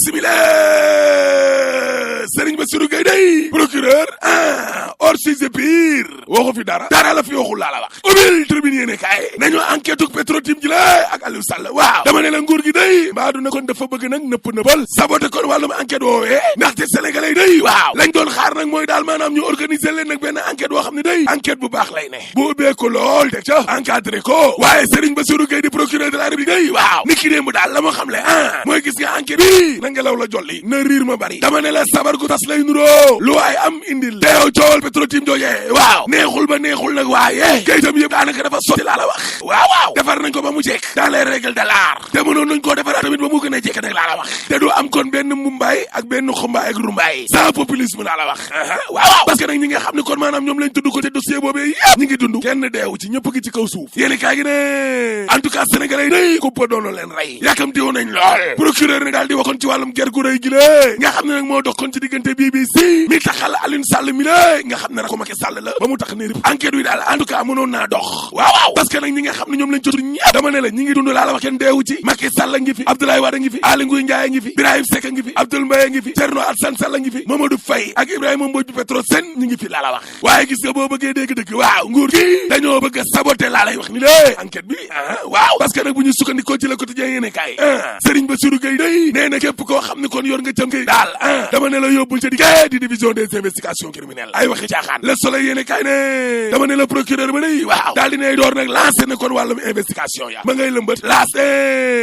simile Serigne Bassirou Gueye day procureur hors sujet pire waxu fi dara la fi waxul laa la wax ubbil tribune yéene kaay nañu enquête uk Petro-Tim ji la ak Aliou Sall waaw dama ne la nguur gi day mbaa du na kon dafa bëgg nag nëppal saboté kon wàllum enquête woowee ndaxte sénégalais day waaw lañ doon xaar nag mooy daal maanaam ñu organiser leen nag benn enquête boo xam ne day enquête bu baax lay ne bu ubbee ko lool teg ca encadré ko waaye Serigne Bassirou Gueye di procureur de la République day waaw ni ki démb daal la moo xam le mooy gis nga enquête bi na ngelaw la jolli na riir ma bari dama ne la sabar gu tas lay nuroo lu waay am indil teew coowal Petro-Tim joojee waaw neexul ba neexul nag waaye kayitam yëpp daanaka dafa sotti laa la wax waaw defar nañ ko ba mu jekk dans les règles de l'art te mënoon nañ koo defaraat tamit ba mu gën a jekk nag laa la wax te du am kon benn mumbaay ak benn xumbaay ak rumbaay sans populisme laa la wax waaw parce que nag ñi nga xam ne kon maanaam ñoom lañ tudd ko te dossier boobee yëpp ñi ngi dund kenn deewu ci ñëpp gi ci kaw suuf yéeni kaay gi ne en tout cas sénégalais day kuppa doonu leen rey yàkkamti woon nañ lool procureur ne daal di waxoon ci wàllum ger gu rëy gi la nga xam ne nag moo dox kon ci diggante BBC mi taxal Aliou Sall mi la nga xam ne rek ko Macky Sall la ba mu tax ne rip enquête wi daal en tout cas mënoon naa dox waaw parce que nag ñi nga xam ne ñoom lañ jotu ñëpp dama ne la ñi ngi dund laa la wax kenn deewu ci Macky Sall ngi fi Abdoulaye Wade ngi fi Aly Ngouille Ndiaye ngi fi Birahim Seck ngi fi Abdoul Mbaye ngi fi Thierno Alassane Sall ngi fi Mamadou Faye ak Ibrahima Mbodj Petrosen ñi ngi fi laa la wax waaye gis nga boo bëggee dégg dëgg waaw nguur gi dañoo bëgg a saboter laa lay wax ni lée enquête bi waaw parce que nag bu ñu sukkandikoo ci Le Quotidien yéene kaay Serigne Bassirou Gueye day nee na képp koo xam ne kon yor nga cam kay daal dama ne la yóbbul ca di division des investigations criminelles ay waxi caaxaan Le Soleil yéene kaay ne dama ne la procureur ba day waaw daal dinay door nag lancé na kon wàllum investigation ya ma ngay lëmbat laas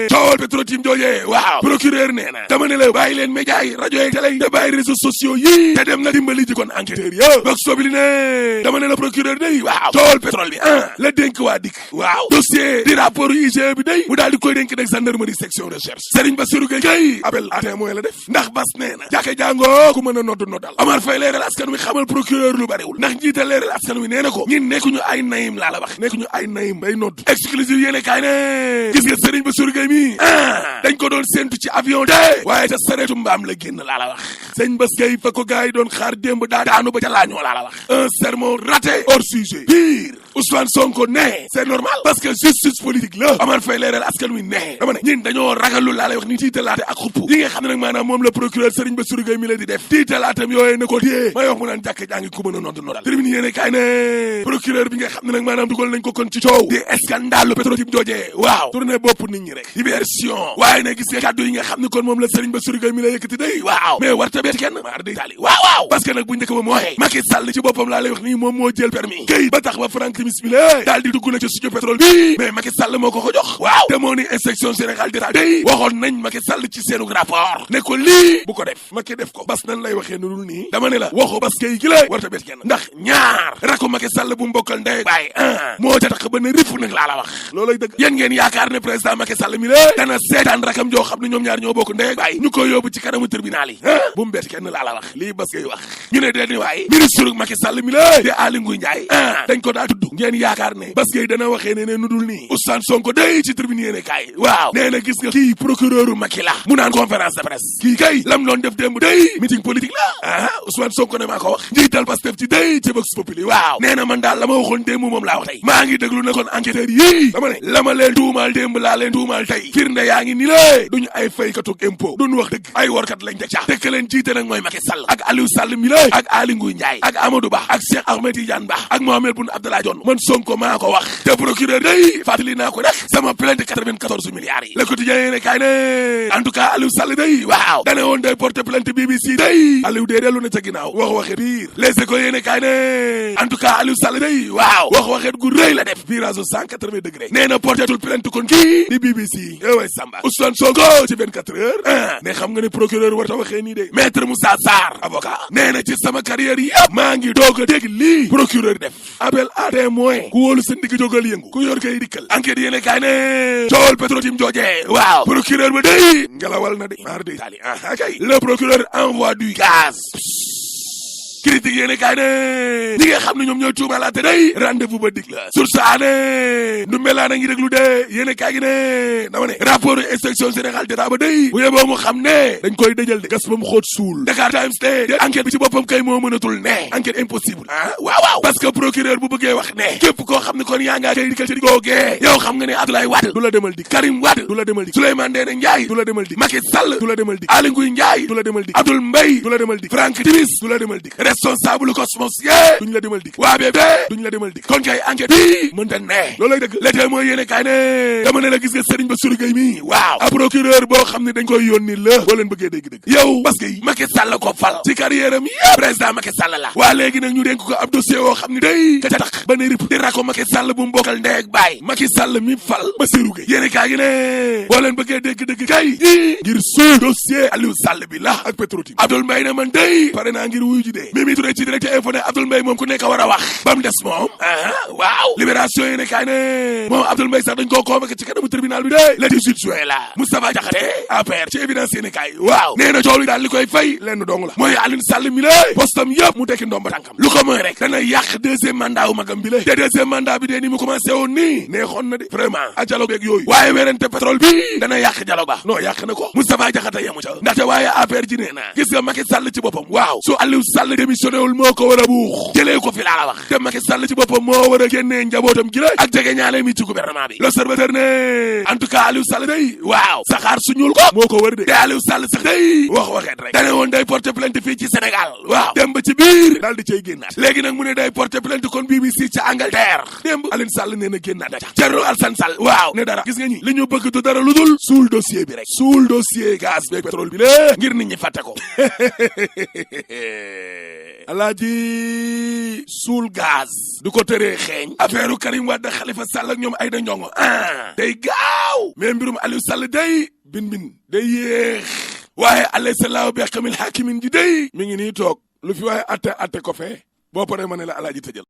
coowal Petro-Tim joojee waaw procureur nee na dama ne la bàyyi leen média yi rajo yi télé yi te bàyyi réseaux sociaux yi te dem na dimbali ji kon enquêteurs ya box sobili ne dama ne la procureur day waaw coowal pétrole bi la dénk waa dikk waaw dossier di rapport IGE bi day mu daal di koy dénk nag gendarmerie section recherche Serigne Bassirou Gueye kay appel à témoin la def ndax bas nee na jàkke jàngoo ku mën a noddu noddal Omar Faye leeral askan wi xamal procureur lu bariwul ndax njiital leeral askan wi nee na ko ñin nekkuñu ay nayim laa la wax nekkuñu ay nayim bay nodd exclusive yéene kaay ne gis nga Serigne Bassirou Gueye mi dañ ko doon séntu ci avion de waaye te sareetu mbaam la génn laa la wax Serigne Bass Gueye fa ko gars yi doon xaar démb daa daanu ba ca laañoo laa la wax un sermon raté hors sujet pire Ousmane Sonko ne c'est normal parce que justice politique la Omar Faye leeral askan wi ne dama ne ñin dañoo ragalu laa lay wax ni tiitalaate ak xupp yi nga xam ne nag maanaam moom la procureur Serigne Bassirou Gueye mi la di def tiitalaatam yooyee na ko téye may wax mu naan jàkk jàngi ku mën a nodd nodal termine yéene kaay ne procureur bi nga xam ne nag maanaam dugal nañ ko kon ci coow di scandale Petro-Tim joojee waaw tourné bopp nit ñi rek diversion waaye ne gis nga kàddu yi nga xam ne kon moom la Serigne Bassirou Gueye mi la yëkkati day waaw mais warta beet kenn maar day taali waaw parce que nag bu njëkk ba mooy Macky Sall ci boppam laa lay wax nii moom moo jël permis kayit ba tax ba Franck Timis mi la daal di dugg na ci suñu pétrole bi mais Macky Sall moo ko jox waaw te moo ni inspection générale d'État day waxoon nañ Macky Sall ci seenu rapport ne ko lii bu ko def Macky def ko bas nan lay waxee nu dul nii dama ne la waxu bas kay gi la warta beet kenn ndax ñaar rako Macky Sall bu mbokkal ndey baay moo ca tax ba ne ripp nag laa la wax loolay dëgg yéen ngeen yaakaar ne président Macky Sall mi la dana seetaan rakam joo xam ne ñoom ñaar ñoo bokk ndey baay ñu koy yóbbu ci kanamu tribunal yi bu mu beet kenn laa la wax lii bas kay wax ñu ne dee ni waay ministre Macky Sall mi la di Aly Ngouille Ndiaye dañ ko daa tudd ngeen yaakaar ne bas kay dana waxee ne nu dul nii Ousmane Sonko day ci tribune yéene kaay waaw nee na gis nga kii procureur Macky la mu naan conférence de presse kii kay lam doon def démb day meeting politique la Ousmane Sonko ne maa ko wax njiital Pastef ci day ci Vox Populi waaw nee na man daal la ma waxoon démb moom laa wax tey maa ngi déglu na kon enquêteurs yii dama ne la ma leen tuumaal démb laa leen tuumaal tey firnde yaa ngi ni lée duñu ay faykatug impôt duñu wax dëgg ay workat lañ teg ca tekk leen jiite nag mooy Macky Sall ak Aliou Sall mi lée ak Aly Ngouille Ndiaye ak Amadou Ba ak Cheikh Ahmed Tidiane Ba ak Mohamed Boun Abdallah Dionne man Sonko maa ko wax te procureur day fàttali naa ko rek sama plainte 94 milliards yi Le Quotidien yéene kaay ne en tout cas Aliou Sall day waaw dane woon day porter plainte BBC day Aliou dee dellu na ca ginnaaw wax waxet biir Les Échos yéene kaay ne en tout cas Aliou Sall day waaw wax waxet gu rëy la def virage 180 degré nee na portetul plainte kon kii di BBC way Samba Ousmane Sonko ci 24 heures ne xam nga ne procureur war ta waxee nii de maître Moussa Sarr avocat nee na ci sama carrière yëpp maa ngi doog a dégg lii procureur def appel à témoin ku wóolu sa ndigg jógal yëngu ku yor kay dikkal enquête yéene kaay ne coowal Petro-Tim joojee waaw procureur ba day ngelawal na de maar de tali kay le procureur envoie du gaz critique yéene kaay ne ñi nga xam ne ñoom ñooy tuumalaate day rendez-vous ba dig la sur ça ne ndu melaa na ngi déglu de yéene kaay gi ne dama ne rapport inspection générale d'état ba day bu yeboo mu xam ne dañ koy dëjal de gas ba mu xóot suul Dakar Times de enquête bi ci boppam kay moo mënatul ne enquête impossible waaw parce que procureur bu bëggee wax ne képp koo xam ne kon yaa ngaa kay dikal ci googee yow xam nga ne Abdoulaye Wade du la demal dik Karim Wade du la demal dik Souleymane Ndéné Ndiaye du la demal dik Macky Sall du la demal dik Aly Ngouille Ndiaye du la demal dik Abdoul Mbaye du la demal dik Franck Timis du la demal dik responsable Cosmos yee duñ la demal dik waa BB duñ la demal dik kon kay enquête bi mënta ne loolay dëgg l'été mooy yéene kaay ne dama ne la gis nga Serigne Bassirou Gueye mi waaw ab procureur boo xam ne dañ koy yónni la boo leen bëggee dégg dëgg yow parce que Macky Sall ko fal ci carrière am yëpp président Macky Sall la waa léegi nag ñu dénk ko ab dossier woo xam ne day ka ca tax ba ne rip di rako Macky Sall bu mbokkal ndey ak baay Macky Sall mi fal Bassirou Gueye yéene kaay gi ne boo leen bëggee dégg dëgg kay ngir suul dossier Aliou Sall bi la ak Petro-Tim Abdoul Mbaye ne man day pare naa ngir wuyu ji dee Mimi Touré ci direct info ne Abdoul Mbaye moom ku nekk war a wax ba mu des moom waaw libération yéene kaay ne moom Abdoul Mbaye sax dañ koo convoqué ci kanamu tribunal bi de le 18 juin la Moustapha Diakhaté APR ci évidence yéene kaay waaw nee na coow li daal li koy fay lenn dong la mooy Aliou Sall mi la postam yëpp mu tekki ndomba tànkam lu ko mooy rek dana yàq deuxième mandat wu magam bi la te deuxième mandat bi dee ni mu commencé woon nii neexoon na de vraiment a dialogue beeg yooyu waaye werante pétrole bi dana yàq dialogue ba non yàq na ko Moustapha Diakhaté yemu ca ndaxte waaye APR ji nee na gis nga Macky Sall ci boppam waaw su Aliou Sall démissionné wul moo ko war a buux jëlee ko fi laa la wax te Macky Sall ci boppam moo war a génnee njabootam gi la ak jege ñaale mi ci gouvernement bi l'observateur ne en tout cas Aliou Sall day waaw saxaar su ñuul ko moo ko wër de te Aliou Sall sax day waxeet rek dane woon day porter plainte fii ci Sénégal waaw dem ba ci biir daal di cay génnaat léegi nag mu ne day porter plainte kon BBC ci Angleterre démb Aliou Sall nee na génnaat da tax Thierno Alassane Sall waaw ne dara gis nga ñi li ñu bëgg du dara lu dul suul dossier bi rek suul dossier gaz beeg pétrole bi la ngir nit ñi fàtte ko alaaji suul gaz du ko tëree xeeñ affaire Karim Wade Khalifa Sall ak ñoom Aïda Ndiongo day gaaw mais mbirum Aliou Sall day bin day yéex waaye alayhisalaahu bi xamil hakimin ji day mi ngi nii toog lu fi waaye atte ko fee boo paree ma ne la alaaji tëjal